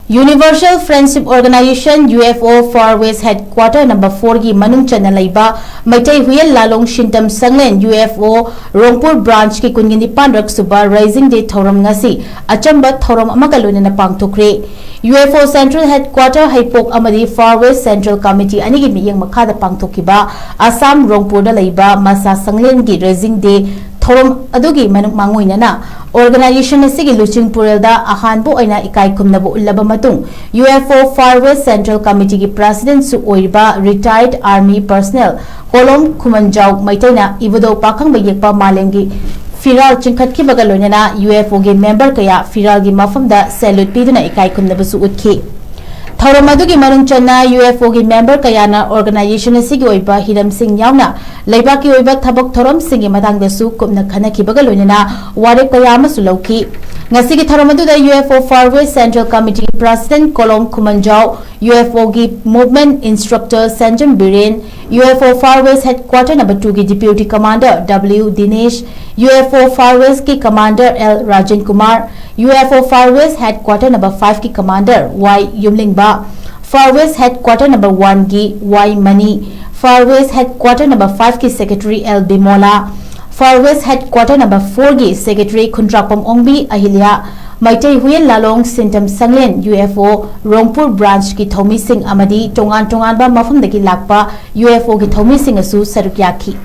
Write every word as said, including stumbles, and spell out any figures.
Universal Friendship Organization, U F O, Far West Headquarter number four ꯒꯤ ꯃꯅꯨꯡ ꯆꯟꯅ ꯂꯩꯕ Meitei Huiyen Lalong ꯁꯤꯟꯇꯝ ꯁꯪꯂꯦꯟ, U F O, ꯔꯣꯡꯄꯨꯔ branch ꯀꯤ ꯀꯨꯟꯒ ꯅꯤꯄꯥꯟ ꯔꯛ ꯁꯨꯕ Raising Day ꯊꯧꯔꯝ ꯉꯁꯤ ꯑꯆꯝꯕ ꯊꯧꯔꯝ ꯑꯃꯒ ꯂꯣꯏꯅꯅ ꯄꯥꯡꯊꯣꯛꯈ꯭ꯔꯦ꯫ U F O Central Headquarter ꯍꯩꯄꯣꯛ ꯑꯃꯗꯤ Far West Central Committee ꯑꯅꯤꯒꯤ ꯃꯤꯠꯌꯦꯡ ꯃꯈꯥꯗ ꯄꯥꯡꯊꯣꯛꯈꯤꯕ ꯑꯁꯥꯝ ꯔꯣꯡꯄꯨꯔꯗ ꯂꯩꯕ ꯃꯁꯥ ꯁꯪꯂꯦꯟꯒꯤ Raising Day ꯊꯧꯔꯝ ꯑꯗꯨꯒꯤ ꯃꯅꯨꯡ ꯃꯥꯡꯑꯣꯏꯅꯅ organization ꯑꯁꯤꯒꯤ ꯂꯨꯆꯤꯡ ꯄꯨꯔꯦꯜꯗ ꯑꯍꯥꯟꯕ ꯑꯣꯏꯅ ꯏꯀꯥꯏ ꯈꯨꯝꯅꯕ ꯎꯠꯂꯕ ꯃꯇꯨꯡ, U F O Far West Central Committee ꯒꯤ President ꯁꯨ ꯑꯣꯏꯔꯤꯕ retired army personnel ꯀꯣꯂꯣꯝ ꯈꯨꯃꯟꯖꯥꯎ ꯃꯩꯇꯩꯅ ꯏꯕꯨꯙꯧ ꯄꯥꯈꯪꯕ ꯌꯦꯛꯄ ꯃꯥꯂꯦꯝꯒꯤ ꯐꯤꯔꯥꯜ ꯆꯤꯡꯈꯠꯈꯤꯕꯒ ꯂꯣꯏꯅꯅ U F O ꯒꯤ member ꯀꯌꯥ ꯐꯤꯔꯥꯜꯒꯤ ꯃꯐꯝꯗ salute ꯄꯤꯗꯨꯅ ꯏꯀꯥꯏ ꯈꯨꯝꯅꯕꯁꯨ ꯎꯠꯈꯤ꯫ ꯊꯧꯔꯝ ꯑꯗꯨꯒꯤ ꯃꯅꯨꯡ ꯆꯟꯅ U F O ꯒꯤ member ꯀꯌꯥꯅ organization ꯑꯁꯤꯒꯤ ꯑꯣꯏꯕ ꯍꯤꯔꯝꯁꯤꯡ ꯌꯥꯎꯅ ꯂꯩꯕꯥꯛꯀꯤ ꯑꯣꯏꯕ ꯊꯕꯛ ꯊꯧꯔꯝꯁꯤꯡꯒꯤ ꯃꯇꯥꯡꯗꯁꯨ ꯀꯨꯞꯅ ꯈꯟꯅꯈꯤꯕꯒ ꯂꯣꯏꯅꯅ ꯋꯥꯔꯦꯞ ꯀꯌꯥ ꯑꯃꯁꯨ ꯂꯧꯈꯤ꯫ ꯉꯁꯤꯒꯤ ꯊꯧꯔꯝ ꯑꯗꯨꯗ U F O Far West Central Committee ꯒꯤ President Kolom Khumanjao, U F O ꯒꯤ Movement Instructor Senjam Biren, U F O Far West Headquarter number two ꯒꯤ Deputy Commander W ꯗꯤꯅꯦꯁ, U F O Far West ꯀꯤ Commander L Rajen Kumar, U F O Far West Headquarter number five ꯀꯤ Commander Y ꯌꯨꯝꯂꯤꯡꯕ, Far West Headquarter number one ꯒꯤ Y Mani, Far West Headquarter number five ꯀꯤ Secretary L Bimola, Far West Headquarter number four ꯒꯤ Secretary Khundrakpam Ongbi Ahilya, Meitei Huiyen Lalong ꯁꯤꯟꯇꯝ ꯁꯪꯂꯦꯟ, U F O, ꯔꯣꯡꯄꯨꯔ branch ꯀꯤ ꯊꯧꯃꯤꯁꯤꯡ ꯑꯃꯗꯤ ꯇꯣꯉꯥꯟ ꯇꯣꯉꯥꯟꯕ ꯃꯐꯝꯗꯒꯤ ꯂꯥꯛꯄ U F O ꯒꯤ ꯊꯧꯃꯤꯁꯤꯡꯅꯁꯨ ꯁꯔꯨꯛ ꯌꯥꯈꯤ꯫